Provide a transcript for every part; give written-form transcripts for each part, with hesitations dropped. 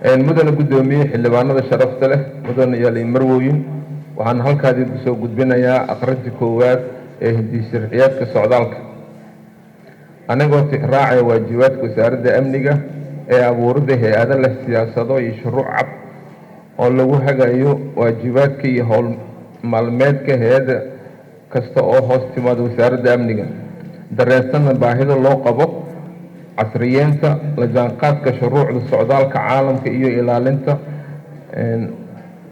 Mudana guddoomiye, xildhibaanada sharafta leh, mudane yaaliin, marwooyin, waxaan halkaadii kusoo gudbinayaa aqrinta koowaad ee hindis sharciyeedka socdaalka. Anigoo tixraacaya waajibaadka Wasaaradda Amniga ee abuuridda hay'ado leh siyaasado iyo shuruuc cad oo lagu hagayo waajibaadka iyo howl maalmeedka hay'adda kasta oo hoos timaada Wasaaradda Amniga, dareensanna baahida loo qabo casriyeynta, la jaanqaadka shuruucda socdaalka caalamka iyo ilaalinta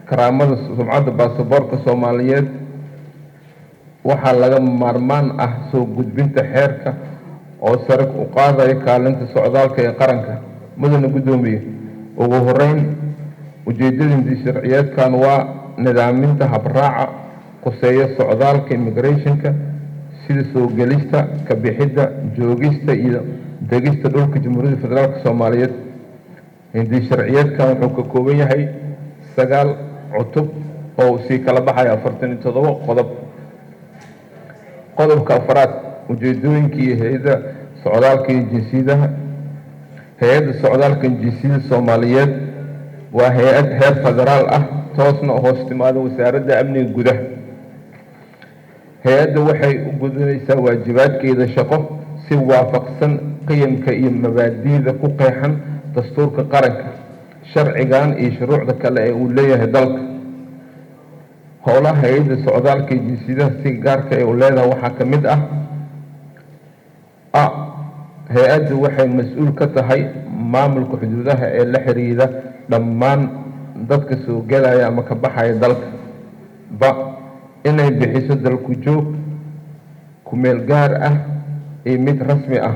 karaamada sumcadda baasaboorka Soomaaliyeed, waxaa laga maarmaan ah soo gudbinta xeerka oo sare u qaadaya kaalinta socdaalka ee qaranka. Mudane guddoomiye, ugu horeyn, ujeeddada hindis sharciyeedkan waa nidaaminta habraaca khuseeya socdaalka, immigrationka, sida soo gelista, ka bixidda, joogista iyo degista dhulka Jamhuuriyadda Federaalka Soomaaliyeed. Hindis sharciyeedkan wuxuu ka kooban yahay 9 cutub oo sii kala baxaya 47 qodob. Qodobka afaraad, ujeedooyinka iyo hay'adda socdaalka iyo jinsiyadaha. Hay'adda Socdaalka Jinsiyada Soomaaliyeed waa hay'ad heer federaal ah, toosna hoos timaada Wasaaradda Amniga Gudaha. Hay'adda waxay u gudanaysaa waajibaadkeeda shaqo si waafaqsan qiyamka iyo mabaadi'da ku qeexan dastuurka qaranka, sharcigan iyo shuruucda kale ee uu leeyahay dalka. Howlaha Hay'adda Socdaalka iyo Jinsiyadaha si gaarka ay u leedahay waxaa ka mid ah: a, hay'addu waxay mas'uul ka tahay maamulka xuduudaha ee la xiriira dhammaan dadka soo gelaya ama ka baxaya dalka; ba, inay bixiso dalku joog ku-meel gaar ah iyo mid rasmi ah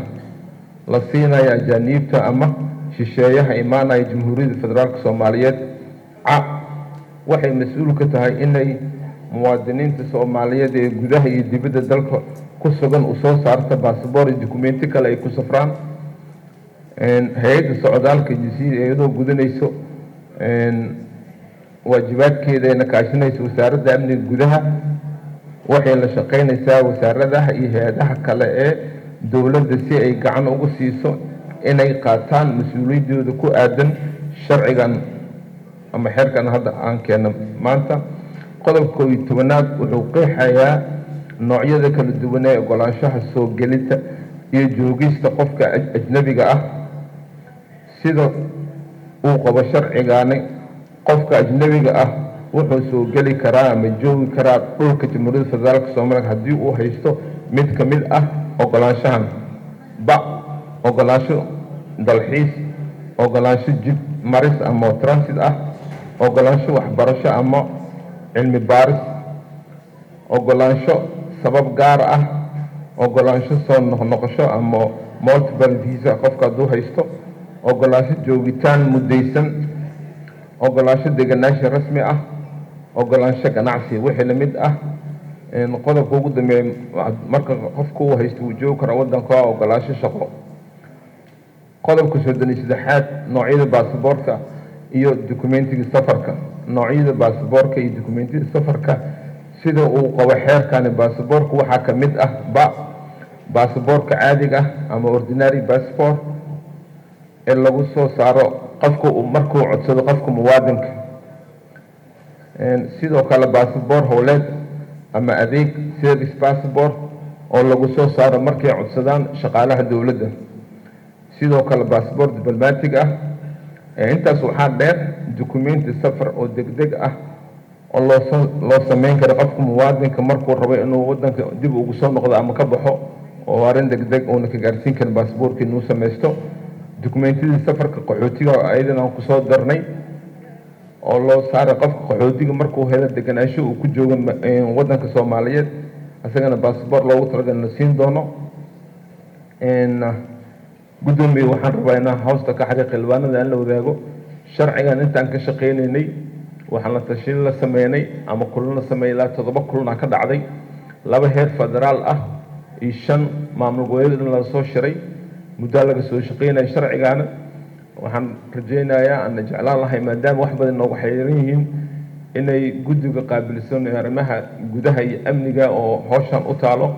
la siinayo ajaaniibta ama shisheeyaha imaanaya Jamhuuriyadda Federaalka Soomaaliyeed; ca, waxay mas'uul ka tahay inay muwaadiniinta Soomaaliyeed ee gudaha iyo dibadda dalka ku sugan u soo saarta baasaboor iyo dukumenti kale ay ku safraan. Hay'adda socdaalka jinsiyada, iyadoo gudanayso waajibaadkeeda ayna kaashanayso Wasaaradda Amniga Gudaha, waxay la shaqeynaysaa wasaaradaha iyo hay'adaha kale ee dowladda si ay gacan ugu siiso inay qaataan mas'uuliyaddooda ku aadan sharcigan ama xeerkan hadda aan keeno maanta. Qodobka 11aad wuxuu qeexayaa noocyada kala duwan ee ogolaanshaha soo gelinta iyo joogista qofka ajnabiga ah. Sida uu qabo sharcigani, qofka ajnabiga ah wuxuu soo geli karaa ama joogi karaa dhulka Jamhuuriyadda Federaalka Soomaaliya haddii uu haysto mid ka mid ah ogolaanshahan: ba, ogolaansho dalxiis, ogolaansho jid maris ama transit ah, ogolaansho waxbarasho ama cilmi baaris, ogolaansho sabab gaar ah, ogolaansho soo noqnoqosho ama multiple visa qofka hadduu haysto, ogolaansho joogitaan muddaysan, ogolaansho deganaansho rasmi ah, ogolaansho ganacsi, wixii lamid ah. Qodobka ugu dambeeya, marka qofku uu haysto uu joogi karo waddanka, waa ogolaansho shaqo. Qodobka 33aad, noocyada baasaboorka iyo dukumentiga safarka. Noocyada baasaboorka iyo dukumentiyada safarka sida uu qabo xeerkani baasaboorka waxaa ka mid ah: ba, baasaboorka caadiga ah ama ordinary passport ee lagu soo saaro qofka markuu codsado qofka muwaadinka. Sidoo kale baasaboor howleed ama adeeg, service passport, oo lagu soo saaro markay codsadaan shaqaalaha dowladda. Sidoo kale baasaboor diblomatic ah. Intaas waxaa dheer dukumenti safar oo degdeg ah oo loo sameyn karo qofka muwaadinka markuu rabo inuu wadanka dib ugu soo noqdo ama ka baxo, oo arrin degdeg uuna ka gaarsiin karin baasaboorka inuu sameysto. Dukumentiyadii safarka qaxootiga ayadana aan kusoo darnay, oo loo saaray qofka qaxootiga markuu helo deganaansho uu ku joogo wadanka Soomaaliyeed, isagana baasaboor loogu talagalay la siin doono. Guddoomiye, waxaan rabaa inaan hoosta ka xariiq, xildhibaanada aan la wadaago, sharcigan intaan ka shaqaynaynay waxaan la tashin la sameynay ama kulan la sameeyay ilaa 7 kulanaa ka dhacday, 2 heer federaal ah iyo 5 maamul goboleed in laga soo shiray. Muddaa laga soo shaqeynaya sharcigaana. Waxaan rajaynayaa ana jeclaan lahay, maadaama wax badan noogu xiriiran yihiin, inay guddiga qaabilsan ee arrimaha gudaha iyo amniga oo howshan u taalo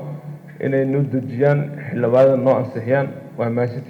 inay noo dejiyaan, xildhibaanada noo ansixiyaan. Waa mahadsantihiin.